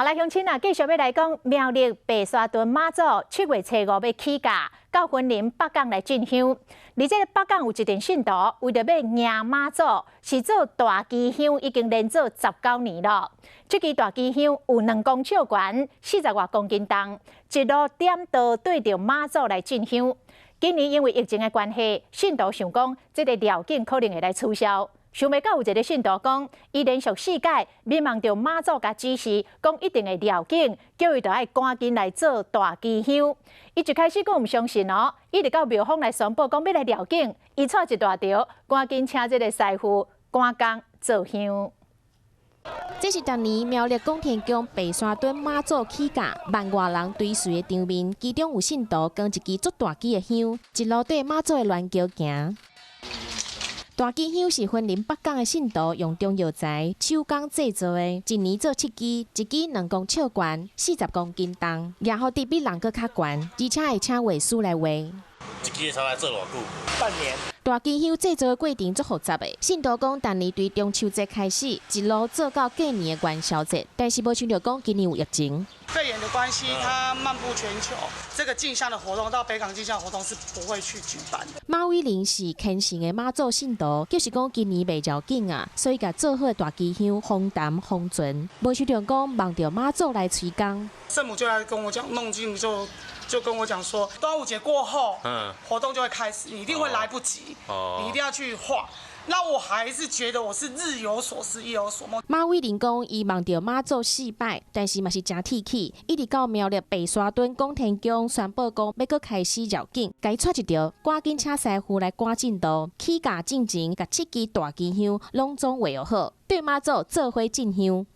好來，鄉親啊，繼續欲來講苗栗白沙屯媽祖7月初5欲起駕，到雲林北港來進香。而這个北港有一陣信徒為著欲迎媽祖，是做大支香，已經連做19年了。這支大支香有2公尺懸，40外公斤重，一路點刀對著媽祖來進香。今年因為疫情的關係，信徒想講這个繞境可能會來取消。想袂到有一个信徒講，伊連續四擺迷夢著媽祖共指示，講一定會繞境，叫伊著愛趕緊來做大支香。伊一開始閣毋相信哦，一直到廟方來宣布講欲來繞境，伊掣一大條，趕緊請這个師傅趕工做香。這是逐年苗栗拱天宮白沙屯媽祖起駕萬外人追隨的場面，其中有信徒扛一支足大支的香，一路對媽祖的鑾轎行。大支香是雲林北港的信徒用中藥材手工製作的，一年做七支，一支2公尺懸，40公斤重，然後佇比人閣較懸，而且會請畫師來畫。一支差不多做偌久？半年。大支香製作的過程足複雜的，信徒講，逐年對中秋節開始，一路做到過年的元宵節，但是無想著講今年有疫情。肺炎的關係，它漫步全球，這個進香的活動到北港進香活動是不會去舉辦的。馬偉玲是虔誠的媽祖信徒，就是講今年袂繞境啊，所以共做好的大支香封壇封存，無想著講夢著媽祖來催工。聖母就來跟我講，夢境就跟我講說，端午節過後，活動就會開始，你一定會來不及，你一定要去畫。那我還是覺得我是日有所思，夜有所夢。馬偉玲講，伊夢著媽祖四擺，但是嘛是誠鐵齒，一直到苗栗白沙屯拱天宮宣布講欲閣開始繞境，共伊掣一條，趕緊請師傅來趕進度，起駕進前，共七支大支香攏總畫好，對媽祖做伙進香。